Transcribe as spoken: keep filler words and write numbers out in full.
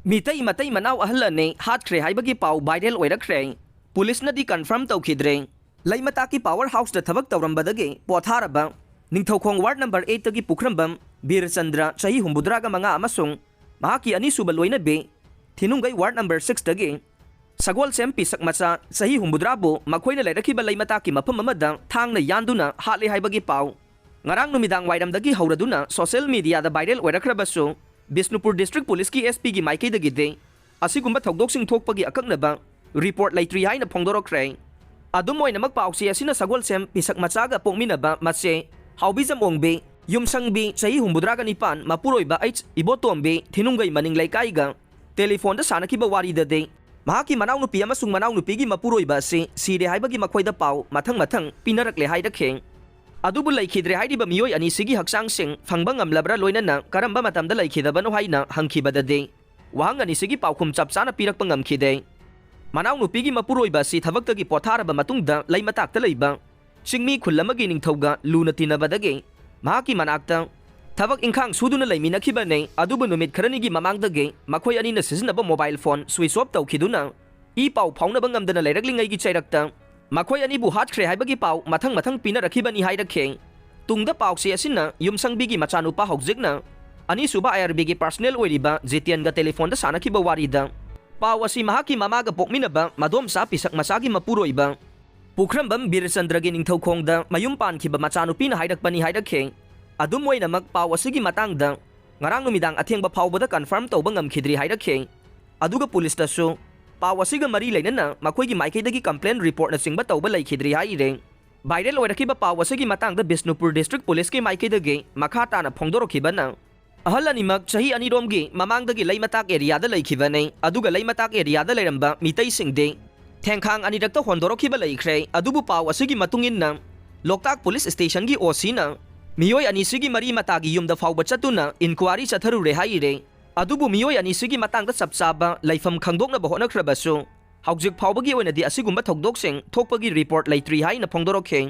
ꯃꯤꯇꯩ ꯃꯇꯩ ꯃꯅꯥꯎ ꯑꯍꯜ ꯑꯅꯤ ꯍꯥꯠꯈ꯭ꯔꯦ ꯍꯥꯏꯕꯒꯤ ꯄꯥꯎ viral ꯑꯣꯏꯔꯛꯈ꯭ꯔꯦ꯫ ꯄꯨꯂꯤꯁꯅꯗꯤ confirm ꯇꯧꯈꯤꯗ꯭ꯔꯦ꯫ ꯂꯩꯃꯇꯥꯛꯀꯤ power houseꯇ ꯊꯕꯛ ꯇꯧꯔꯝꯕꯗꯒꯤ ꯄꯣꯊꯥꯔꯕ ꯅꯤꯡꯊꯧꯈꯣꯡ ward number eightꯇꯒꯤ ꯄꯨꯈ꯭ꯔꯝꯕꯝ ꯕꯤꯔꯆꯟꯗ꯭ꯔ ꯆꯍꯤ ꯍꯨꯝꯐꯨꯇꯔꯥꯒ ꯃꯉꯥ ꯑꯃꯁꯨꯡ ꯃꯍꯥꯛꯀꯤ ꯑꯅꯤꯁꯨꯕ ꯂꯣꯏꯅꯕꯤ ꯊꯤꯅꯨꯡꯒꯩ ward number sixꯇꯒꯤ ꯁꯒꯣꯜꯁꯦꯝ ꯄꯤꯁꯛ ꯃꯆꯥ ꯆꯍꯤ ꯍꯨꯝꯐꯨꯇꯔꯥꯕꯨ ꯃꯈꯣꯏꯅ ꯂꯩꯔꯛꯈꯤꯕ ꯂꯩꯃꯇꯥꯛꯀꯤ ꯃꯐꯝ ꯑꯃꯗ ꯊꯥꯡꯅ ꯌꯥꯟꯗꯨꯅ ꯍꯥꯠꯂꯦ ꯍꯥꯏꯕꯒꯤ ꯄꯥꯎ ꯉꯔꯥꯡ ꯅꯨꯃꯤꯗꯥꯡ ꯋꯥꯏꯔꯝꯗꯒꯤ ꯍꯧꯔꯗꯨꯅ social mediaꯗ viral ꯑꯣꯏꯔꯛꯈ꯭ꯔꯕꯁꯨ, ꯕꯤꯁꯅꯨꯄꯨꯔ district ꯄꯨꯂꯤꯁꯀꯤ SPꯒꯤ ꯃꯥꯏꯀꯩꯗꯒꯤꯗꯤ ꯑꯁꯤꯒꯨꯝꯕ ꯊꯧꯗꯣꯛꯁꯤꯡ ꯊꯣꯛꯄꯒꯤ ꯑꯀꯛꯅꯕ report ꯂꯩꯇ꯭ꯔꯤ ꯍꯥꯏꯅ ꯐꯣꯡꯗꯣꯔꯛꯈ꯭ꯔꯦ꯫ ꯑꯗꯨꯝ ꯑꯣꯏꯅꯃꯛ, ꯄꯥꯎꯆꯦ ꯑꯁꯤꯅ ꯁꯒꯣꯜꯁꯦꯝ ꯄꯤꯁꯛ ꯃꯆꯥꯒ ꯄꯣꯛꯃꯤꯟꯅꯕ ꯃꯆꯦ ꯍꯥꯎꯕꯤꯖꯝ ꯑꯣꯡꯕꯤ, ꯌꯨꯝꯁꯪꯕꯤ, ꯆꯍꯤ ꯍꯨꯝꯐꯨꯇꯔꯥꯒ ꯅꯤꯄꯥꯟ, ꯃꯄꯨꯔꯣꯏꯕ ꯑꯩꯆ ꯏꯕꯣꯇꯣꯝꯕꯤ, ꯊꯤꯅꯨꯡꯒꯩ ꯃꯅꯤꯡ ꯂꯩꯀꯥꯏꯒ ꯇꯦꯂꯤꯐꯣꯟꯗ ꯁꯥꯟꯅꯈꯤꯕ ꯋꯥꯔꯤꯗꯗꯤ, ꯃꯍꯥꯛꯀꯤ ꯃꯅꯥꯎꯅꯨꯄꯤ ꯑꯃꯁꯨꯡ ꯃꯅꯥꯎꯅꯨꯄꯤꯒꯤ ꯃꯄꯨꯔꯣꯏꯕ ꯑꯁꯤ ꯁꯤꯔꯦ ꯍꯥꯏꯕꯒꯤ ꯃꯈꯣꯏꯗ ꯄꯥꯎ ꯃꯊꯪ ꯃꯊꯪ ꯄꯤꯅꯔꯛꯂꯦ ꯍꯥꯏꯔꯛꯈꯤ꯫ ꯑꯗꯨꯕꯨ ꯂꯩꯈꯤꯗ꯭ꯔꯦ ꯍꯥꯏꯔꯤꯕ ꯃꯤꯑꯣꯏ ꯑꯅꯤꯁꯤꯒꯤ ꯍꯛꯆꯥꯡꯁꯤꯡ ꯐꯪꯕ ꯉꯝꯂꯕ꯭ꯔꯥ, ꯂꯣꯏꯅꯅ ꯀꯔꯝꯕ ꯃꯇꯝꯗ ꯂꯩꯈꯤꯗꯕꯅꯣ ꯍꯥꯏꯅ ꯍꯪꯈꯤꯕꯗꯗꯤ, ꯋꯥꯍꯪ ꯑꯅꯤꯁꯤꯒꯤ ꯄꯥꯎꯈꯨꯝ ꯆꯞ ꯆꯥꯅ ꯄꯤꯔꯛꯄ ꯉꯝꯈꯤꯗꯦ꯫ ꯃꯅꯥꯎꯅꯨꯄꯤꯒꯤ ꯃꯄꯨꯔꯣꯏꯕ ꯑꯁꯤ ꯊꯕꯛꯇꯒꯤ ꯄꯣꯊꯥꯔꯕ ꯃꯇꯨꯡꯗ ꯂꯩꯃꯇꯥꯛꯇ ꯂꯩꯕ ꯆꯤꯡꯃꯤ ꯈꯨꯜ ꯑꯃꯒꯤ ꯅꯤꯡꯊꯧꯒ ꯂꯨꯅ ꯇꯤꯟꯅꯕꯗꯒꯤ ꯃꯍꯥꯛꯀꯤ ꯃꯅꯥꯛꯇ ꯊꯕꯛ ꯏꯪꯈꯥꯡ ꯁꯨꯗꯨꯅ ꯂꯩꯃꯤꯟꯅꯈꯤꯕꯅꯤ꯫ ꯑꯗꯨꯕꯨ ꯅꯨꯃꯤꯠ ꯈꯔꯅꯤꯒꯤ ꯃꯃꯥꯡꯗꯒꯤ ꯃꯈꯣꯏ ꯑꯅꯤꯅ ꯁꯤꯖꯤꯟꯅꯕ mobile phone switch off ꯇꯧꯈꯤꯗꯨꯅ E ꯄꯥꯎ ꯐꯥꯎꯅꯕ ꯉꯝꯗꯅ ꯂꯩꯔꯛꯂꯤꯉꯩꯒꯤ ꯆꯩꯔꯛꯇ ꯃꯈꯣꯏ ꯑꯅꯤꯕꯨ ꯍꯥꯠꯈ꯭ꯔꯦ ꯍꯥꯏꯕꯒꯤ ꯄꯥꯎ ꯃꯊꯪ ꯃꯊꯪ ꯄꯤꯅꯔꯛꯈꯤꯕꯅꯤ ꯍꯥꯏꯔꯛꯈꯤ꯫ ꯇꯨꯡꯗ ꯄꯥꯎꯆꯦ ꯑꯁꯤꯅ ꯌꯨꯝꯁꯪꯕꯤꯒꯤ ꯃꯆꯥꯅꯨꯄꯥ, ꯍꯧꯖꯤꯛꯅ ꯑꯅꯤꯁꯨꯕ IRBꯒꯤ personnel ꯑꯣꯏꯔꯤꯕ ꯖꯤꯇꯦꯟꯒ ꯇꯦꯂꯤꯐꯣꯟꯗ ꯁꯥꯟꯅꯈꯤꯕ ꯋꯥꯔꯤꯗ, ꯄꯥꯎ ꯑꯁꯤ ꯃꯍꯥꯛꯀꯤ ꯃꯃꯥꯒ ꯄꯣꯛꯃꯤꯟꯅꯕ ꯃꯗꯣꯝꯆꯥ ꯄꯤꯁꯛ ꯃꯆꯥꯒꯤ ꯃꯄꯨꯔꯣꯏꯕ ꯄꯨꯈ꯭ꯔꯝꯕꯝ ꯕꯤꯔꯆꯟꯗ꯭ꯔꯒꯤ ꯅꯤꯡꯊꯧꯈꯣꯡꯗ ꯃꯌꯨꯝ ꯄꯥꯟꯈꯤꯕ ꯃꯆꯥꯅꯨꯄꯤꯅ ꯍꯥꯏꯔꯛꯄꯅꯤ ꯍꯥꯏꯔꯛꯈꯤ꯫ ꯑꯗꯨꯝ ꯑꯣꯏꯅꯃꯛ, ꯄꯥꯎ ꯑꯁꯤꯒꯤ ꯃꯇꯥꯡꯗ ꯉꯔꯥꯡ ꯅꯨꯃꯤꯗꯥꯡ ꯑꯊꯦꯡꯕ ꯐꯥꯎꯕꯗ confirm ꯇꯧꯕ ꯉꯝꯈꯤꯗ꯭ꯔꯤ ꯍꯥꯏꯔꯛꯈꯤ꯫ ꯑꯗꯨꯒ ꯄꯨꯂꯤꯁꯇꯁꯨ ꯄꯥꯎ ꯑꯁꯤꯒ ꯃꯔꯤ ꯂꯩꯅꯅ ꯃꯈꯣꯏꯒꯤ ꯃꯥꯏꯀꯩꯗꯒꯤ complaint reportꯅꯆꯤꯡꯕ ꯇꯧꯕ ꯂꯩꯈꯤꯗ꯭ꯔꯤ ꯍꯥꯏꯔꯦ꯫ Viral ꯑꯣꯏꯔꯛꯈꯤꯕ ꯄꯥꯎ ꯑꯁꯤꯒꯤ ꯃꯇꯥꯡꯗ ꯕꯤꯁꯅꯨꯄꯨꯔ district ꯄꯨꯂꯤꯁꯀꯤ ꯃꯥꯏꯀꯩꯗꯒꯤ ꯃꯈꯥ ꯇꯥꯅ ꯐꯣꯡꯗꯣꯔꯛꯈꯤꯕꯅ, ꯑꯍꯜ ꯑꯅꯤꯃꯛ ꯆꯍꯤ ꯑꯅꯤꯔꯣꯝꯒꯤ ꯃꯃꯥꯡꯗꯒꯤ ꯂꯩꯃꯇꯥꯛ areaꯗ ꯂꯩꯈꯤꯕꯅꯤ꯫ ꯑꯗꯨꯒ ꯂꯩꯃꯇꯥꯛ areaꯗ ꯂꯩꯔꯝꯕ ꯃꯤꯇꯩꯁꯤꯡꯗꯤ ꯊꯦꯡꯈꯥꯡ ꯑꯅꯤꯔꯛꯇ ꯍꯣꯟꯗꯣꯔꯛꯈꯤꯕ ꯂꯩꯈ꯭ꯔꯦ꯫ ꯑꯗꯨꯕꯨ ꯄꯥꯎ ꯑꯁꯤꯒꯤ ꯃꯇꯨꯡ ꯏꯟꯅ ꯂꯣꯛꯇꯥꯛ ꯄꯨꯂꯤꯁ stationꯒꯤ OCꯅ ꯃꯤꯑꯣꯏ ꯑꯅꯤꯁꯤꯒꯤ ꯃꯔꯤ ꯃꯇꯥꯒꯤ ꯌꯨꯝꯗ ꯐꯥꯎꯕ ꯆꯠꯇꯨꯅ inquiry ꯆꯠꯊꯔꯨꯔꯦ ꯍꯥꯏꯔꯦ꯫ ꯑꯗꯨꯕꯨ ꯃꯤꯑꯣꯏ ꯑꯅꯤꯁꯤꯒꯤ ꯃꯇꯥꯡꯗ ꯆꯞ ꯆꯥꯕ ꯂꯩꯐꯝ ꯈꯪꯗꯣꯛꯅꯕ ꯍꯣꯠꯅꯈ꯭ꯔꯕꯁꯨ, ꯍꯧꯖꯤꯛ ꯐꯥꯎꯕꯒꯤ ꯑꯣꯏꯅꯗꯤ ꯑꯁꯤꯒꯨꯝꯕ ꯊꯧꯗꯣꯛꯁꯤꯡ ꯊꯣꯛꯄꯒꯤ report ꯂꯩꯇ꯭ꯔꯤ ꯍꯥꯏꯅ ꯐꯣꯡꯗꯣꯔꯛꯈꯤ꯫